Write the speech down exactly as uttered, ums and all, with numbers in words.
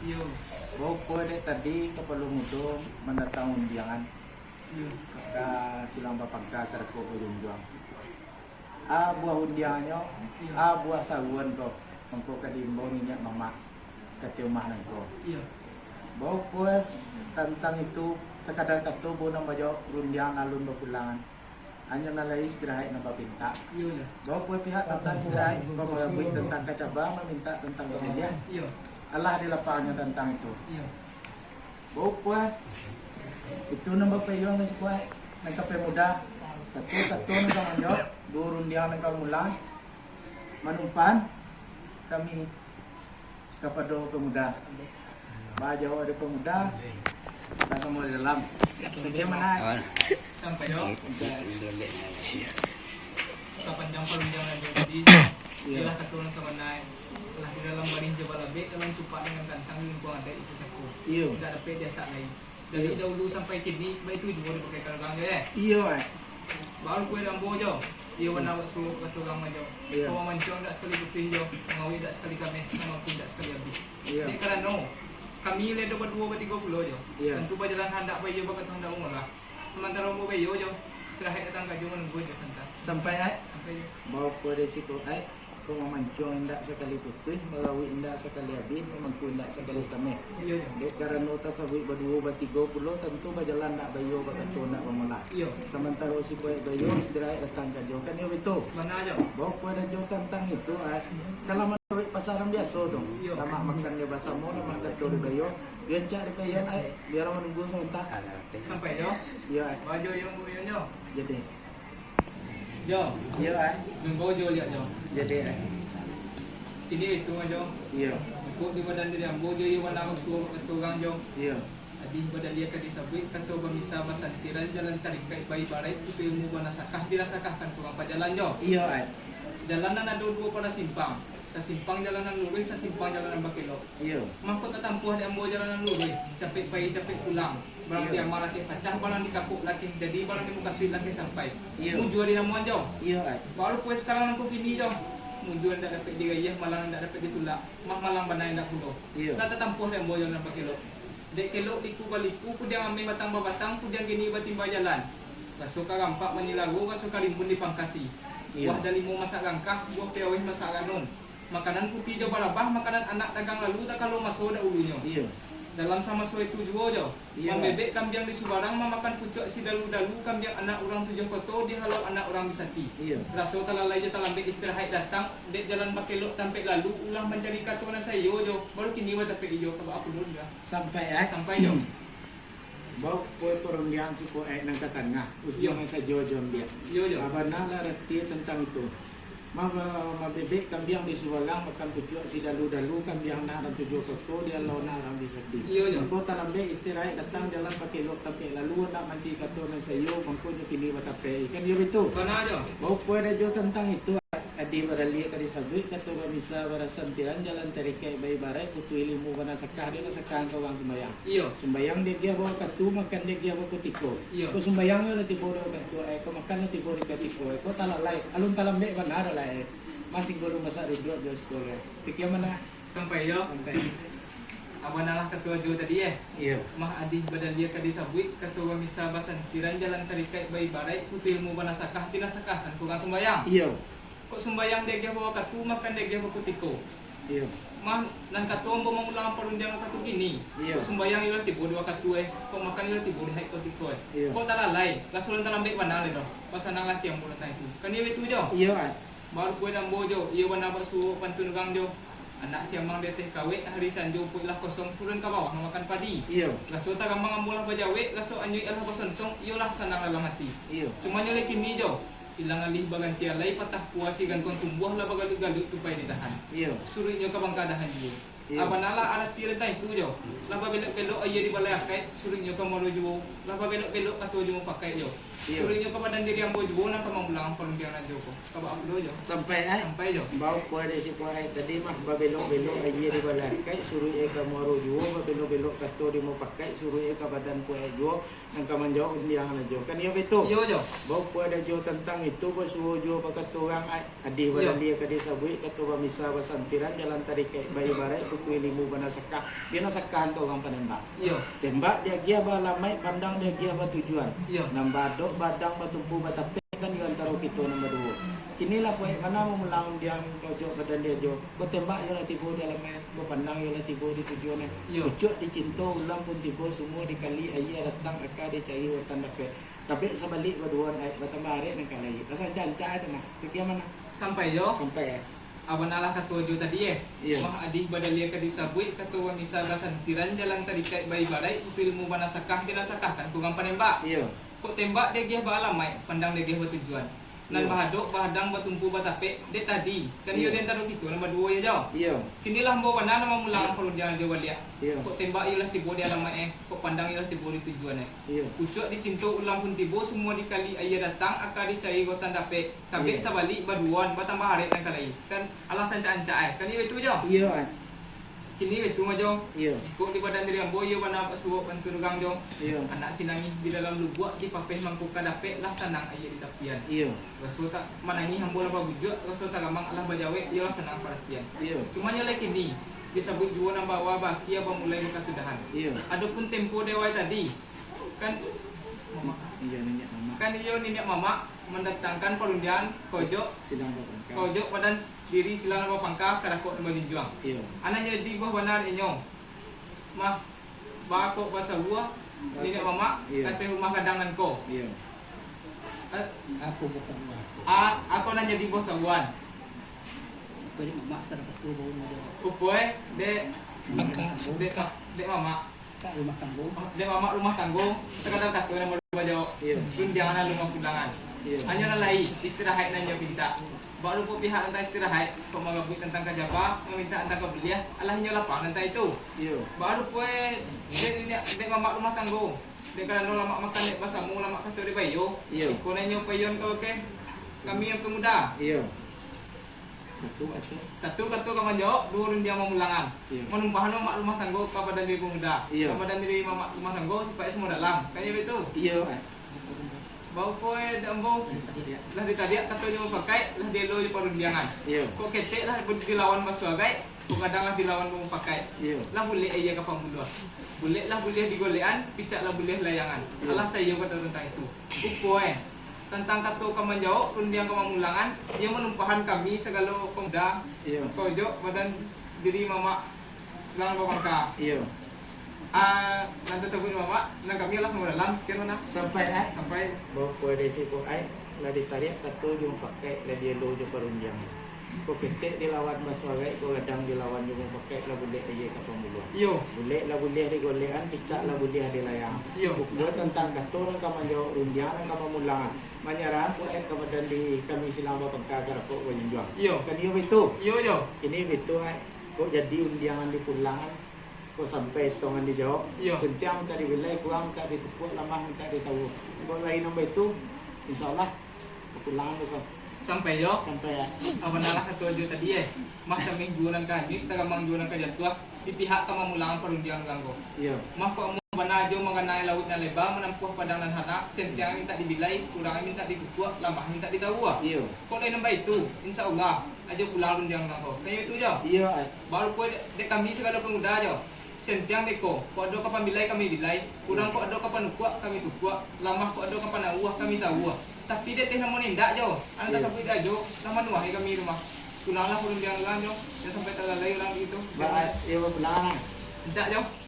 Iyo. Baupo dek tadi kapalo mudo mandatang undiangan. Iyo. Ka silang bapangka ka dako bajunjuang. A buah undiangnyo, iyo, a buah saruan ko, mangko ka diimbau niniak mamak ka ti umah nangko. Iyo. Baupo tantang itu, sakadar kato bo nan bajawab rundiang alun bapulangan. Hanyo nan lai istirahat nan bapintak. Iyo, iyo. Baupo pihak tantang istirahat, bamabuik tantang kacaba, mamintak tantang pamiliah. Iyo. Alah di lapangnyo tantang itu. Iyo. Baupo itu nan bapayuang nan sikuat, nan ka pemuda. Satu kato nan ka manjawab, duo rundiang nan ka mulang. Manumpan kami kapado pemuda. Bajawab dari pemuda, basamo di dalam. Sekian, Manai. Sampai, yo. Sapanjang parundiangan jo tadi, iyo, iyolah kato nan sabana, lah di dalam barih jo balabek, dalam cupak dengan kantang, di lingkuang adaik itu sako. Iyo. Indak dapek diasak lai. Dari, iyo, dahulu sampai kini, baitu juo dipakaikan urang jo, eh. Iyo, eh. Baru kue dambo jo. Iyo, hmm, bana awak suruah kato urang jo. Iyo. Kawa mancuang indak sakali putuih jo, mangawik indak sakali kameh, mamaku indak sakali abih. Iyo. Dek karano, kami lai ado baduo, batigo pulo jo. Iyo. Tantu bajalan handak baiyo, bakato handak bamolah. Samantaro ambo baiyo jo, istirahat datang kajo manunggu jo santa. Sampai, ai? Sampai jo. Baupo dek siko, ai? Ko mamancuang indak sakali putuih, mangawik indak sakali abih, mamangku indak sakali kameh. Iyo, iyo. Dek karano tasabuik baduo, batigo pulo, tantu bajalan ndak baiyo, bakato ndak bamolah. Iyo. Samantaro siko baiyo, istirahat datang kajo. Kan iyo baitu? Bana jo. Baupo ado jo tantang itu, ai. Kalau manuruik pasaran biaso tu. Iyo. Lamak makan di basamo, lamak kato di baiyo. Rancak di paian, ai. Biar manunggu sabanta. Sampai jo. Iyo, ai. Bajo iyo, iyo, iyo. Jadi. Jo. Iyo, ai. Mangko jo liak jo. Jadi, ai. Kini itu ajo. Iyo. Cukuik di badan diri ambo jo, iyo bana suruah kato urang jo. Iyo. Tadi badalia ka disabuik, kato bamisa basantiran, jalan tarikaik baibaraik, itu ilmu banasakah dirasakahkan ka urang pajalan jo. Iyo, ai. Jalan nan ado duo pado simpang, sasimpang jalan nan luruih, sasimpang jalan nan bakelok. Iyo. Mangko tatampuah dek ambo jalan nan luruih, capek pai, capek pulang. Balang, iyo, di ama lakeh pacah, balang di kapok lakeh jadi, balang di mukasuik lakeh sampai. Iyo. Mujua di namuan jo. Iyo, ai. Baru puas sakarang nangko kini jo. Mujua indak dapek digayah, malang indak dapek ditulak. Mah malang bana indak pulo. Iyo. Lah tatampuah dek ambo jalan nan bakelok. Dek kelok liku baliku, kudiang ameh batang babatang, kudiang gini batimba jalan. Raso ka rampak manyilago, raso ka rimbun dipangkasi. Iyo. Buah dalimo masak gangkah, buah piaweh masak ranon. Makanan puti jo barabah, makanan anak dagang lalu, takalo maso dahulunyo. Iyo. Dalam samaso itu juo jo, iyo, mambebek kambiang di subarang, mamakan pucuak si dalu-dalu, kambiang anak urang tujuah koto, dihalau anak urang bisati. Iyo. Raso talalai jo talambek istirahat datang, dek jalan bakelok tampek lalu, ulah mancari kato nan saiyo jo, baru kini batapek iyo, ka baa pulo dah. Sampai, ai? Sampai jo. Baupo parundiangan siko aek nan ka tangah, ujuang, iyo, nan sajo jo ambiak. Iyo, jo. Bana lah arati tantang itu. Ma-, ma-, mambebek kambiang di subarang, makan pucuak si dalu-dalu, kambiang anak urang tujuah koto, dihalau anak urang bisati. Iyo, jo. Mangko talambek istirahat datang, jalan bakelok tampek lalu, nak mancari kato nan saiyo, mangko jo kini batapek. Kan iyo baitu? Bana, jo. Baupo ado jo tantang itu, tadi badalia ka disabuik, kato bamisa basantiran, jalan tarikaik baibaraik, putuih ilmu banasakah, dek nasakah ka urang sumbayang. Iyo. Sumbayang diagiah bawakatu, makan diagiah bakutiko. Iyo. Ko sumbayang lah tibo di wakatu, ai, ko makan lah tibo di kutiko, ai, ko talalai, alun talambek bana lai. Masih guru masak duduak jo siko lai. Sekian, Manai. Sampai jo. Sampai. Abah nalah kato jo tadi, eh. Iyo. Mah adih badalia ka disabuik, kato bamisa basantiran, jalan tarikaik baibaraik, putuih ilmu banasakah, dinasakahkan ka urang sumbayang. Iyo. Kok sumbayang diagiah bawakatu, makan diagiah bakutiko. Iyo. Mah, nan kato ambo mangulang parundiangan wakatu kini. Iyo. Kok sumbayang iyo lah tibo di wakatu, eh. Kok makan iyo lah tibo di haid kutiko, eh. Iyo. Kok talalai, raso alun talambek bana lai doh. Basanang ati ambo tantang itu. Kan iyo itu jo. Iyo, ai. Baru kue dambo jo, iyo bana basuo pantun urang jo. Anak siamang di ateh kawek, hari sanjo puik lah kosong, turun ka bawah mamakan padi. Iyo. Raso tarambang ambo lah bajawek, raso anyuik lah basonsong, iyo lah sanang dalam ati. Iyo. Cumanyo lai kini jo, ilang alih baganti alai, patah pua si gangkong tumbuah, lah bagaluik-galuik tupai ditahan. Iyo. Suruiknyo ka bangka dahan juo. Iyo. Abah nalah arati tantang itu jo. Lah babelok-belok aia di balai akaik, suruiknyo ka muaro juo. Lah babelok-belok kato jo mupakaik jo. Iyo. Suruik nyo ka badan diri ambo juo nan ka mamulang parundiangan ajo ko. Ka baa pulo jo? Sampai, ai? Sampai jo. Baa pulo dek si Puai tadi mah, babelok-belok aia di balai akaik, suruik e ka muaro juo, babelok-belok kato di mupakaik, suruik e ka badan Puai juo, nan ka manjawab rundiangan ajo. Kan iyo baitu? Iyo jo. Baa pulo dek jo tantang itu, basuo juo bakato urang, ai. Adih badalia ka disabuik, kato bamisa basantiran, jalan tarikaik baibaraik, putuih limbu bana sakah, di nan sakah tu urang panembak. Iyo. Tembak diagiah baalamaik, pandang diagiah batujuan. Iyo. Nan bahadok, bahadang, batumpu, batapek, kan di antaro kito nan baduo. Kini lah Puai bana mamulang rundiang, kojok badan di ajo. Batembak iyo lah tibo di alamaik, bapandang iyo lah tibo di tujuan. Iyo. Pucuak dicinto, ulam pun tibo, sumua dikali, aia datang, aka dicari, rotan dapek. Tabek sabalik baduo, ai, batambah arek nan ka lai. Rancak-rancak tu nah. Sakian mah nah. Sampai jo. Sampai, ai. Abana lah kato jo tadi, eh. Iyo. Mah adih badalia ka disabuik, kato bamisa basantiran, jalan tarikaik baibaraik, putuih limbu bana sakah, di nan sakah kan urang panembak. Iyo. Kok tembak diagiah baalamaik, pandang diagiah batujuan. Nan Iyo. bahadok, bahadang, batumpu, batapek, dek tadi. Kan iyo Iyo. di antaro kito nan baduo yo, Jo? Iyo. Kini lah ambo bana nan mamulang parundiangan jo baliak. Iyo. Kok tembak iyo lah tibo di alamaik, eh. Kok pandang iyo lah tibo di tujuan, eh. Iyo. Pucuak dicinto, ulam pun tibo, sumua dikali, aia datang, aka dicari, rotan dapek. Tabek Iyo. sabalik baduo, batambah arek nan ka lai. Kan alah rancak-rancak, eh. Kan iyo baitu, Jo? Iyo, ai. Kini baitu mah, Jo. Iyo. Jikok di badan diri ambo, iyo bana basuo banturugang, Jo. Iyo. Anak sinangih di dalam lubuak, dipapeh mangko ka dapek, lah tanang aia di tapian. Iyo. Raso tak manangih ambo lah babujuak, raso tagamang alah bajawek, iyo lah sanang paratian. Iyo. Cumanyo lai kini, disabuik juo nan bawa, baakia bamulai bakasudahan. Iyo. Adopun tempo di awai tadi, kan, Mamak. Iyo, niniak mamak. Kan iyo niniak mamak mandatangkan parundiangan kojok, Silang bapangka. kojok badan diri silang nan bapangka, karakok nan bajunjuang. Iyo. Anak jadi buah bana inyo. Mah, bakok basawua, niniak mamak, Iyo. ateh rumah gadang nan ko. Iyo. Eh, Aku basawua. a, ako nan jadi buah sawuan. Kau ni mamak sakadar kato baru aja. Upo, eh, dek, Bangka, dek, bangka. dek mamak. Rumah tanggo. Dek mamak rumah tanggo, sakadar kato nan baru bajawok. Iyo. Rundiangan alun mamulangan. Iyo. Hanyo nan lai, istirahat nan inyo pintak. Bak rupo pihak nan tak istirahat, kok marabuik tantang kajaba, mamintak tantang kabuliah, alah inyo lapang nan tak itu. Iyo. Bak rupo, eh, dek, dek, dek mamak rumah tanggo. Dek karano lamak makan dek basamo, lamak kato dek baiyo. Iyo. Iko nan inyo paiyoan ka bakeh kami nan pemuda. Iyo. Satu kato. Satu kato ka manjawok, duo rundiang mamulangan. Iyo. Manumpahan mamak rumah tanggo ka badan diri pemuda. Iyo. Ka badan diri mamak rumah tanggo, supayo samo dalam. Kan iyo baitu? Iyo, ai. Baa pulo, eh, dek ambo. Lah ditadiak kato jo mupakaik, lah dielo jo parundiangan. Iyo. Kok ketek lah dilawan basuo agaik, kok gadang lah dilawan jo mupakaik. Iyo. Lah bulek aia ka pambuluah. Bulek lah buliah digolekan, picak lah buliah layangan. Iyo. Alah saiyo kato tantang itu. Upo, eh. Tantang kato ka manjawok, rundiang ka mamulangan, iyo manumpahan kami sagalo pemuda, Iyo. kojok badan diri mamak silang bapangka. Iyo. Ah, nan tasabuik mamak, nan kami alah samo dalam, sakian mah nah. Sampai, ai? Sampai. Baa pulo dek si Puai, lah ditariak kato jo mupakaik, lah dielo jo parundiangan. Kok ketek dilawan basuo agaik, kok gadang dilawan jo mupakaik, lah bulek aia ka pambuluah. Iyo. Bulek lah buliah digolekan, picak lah buliah dilayang. Iyo. Upo tantang kato nan ka manjawok rundiang, nan ka mamulangan. Manyarahan Puai ka badan diri kami silang bapangka, karakok bajunjuang. Iyo. Kan iyo baitu? Iyo, Jo. Kini baitu, ai. Kok jadi rundiangan dipulangan, kok sampai etongan dijawok. Iyo. Santiang mintak dibilai, kurang mintak ditukuak, lamah mintak ditawua. Kok lai nan baitu, insya Allah, pulangan tu kan. Sampai, Jo. Sampai, ai. Abana lah kato jo tadi, eh. Mah sameh juo nan ka hanyuik, tagamang juo nan ka jatuah, di pihak ka mamulangan parundiangan ko. Iyo. Mah kok amuah bana jo maganai lauik nan leba, manampuah padang nan hana, santiang mintak dibilai, kurang mintak ditukuak, lamah mintak ditawua. Iyo. Kok lai nan baitu, insya Allah, ajo pulang rundiangan ko. Kan iyo itu, Jo? Iyo, ai. Baa pulo dek, dek kami sagalo pemuda, Jo. Santiang beko, kok ado ka pambilai kami bilai, kurang kok ado ka panukuak kami tukuak, lamah kok ado ka panawua kami tawua. Tapi dek teh namo indak, Jo, anak Iyo. tasabuik dek ajo, lah manuahi kami rumah. Pulanglah parundiangan urang, Jo, jan sampai talalai urang itu. Ba-, iyo, bapulang lah. Rancak, Jo.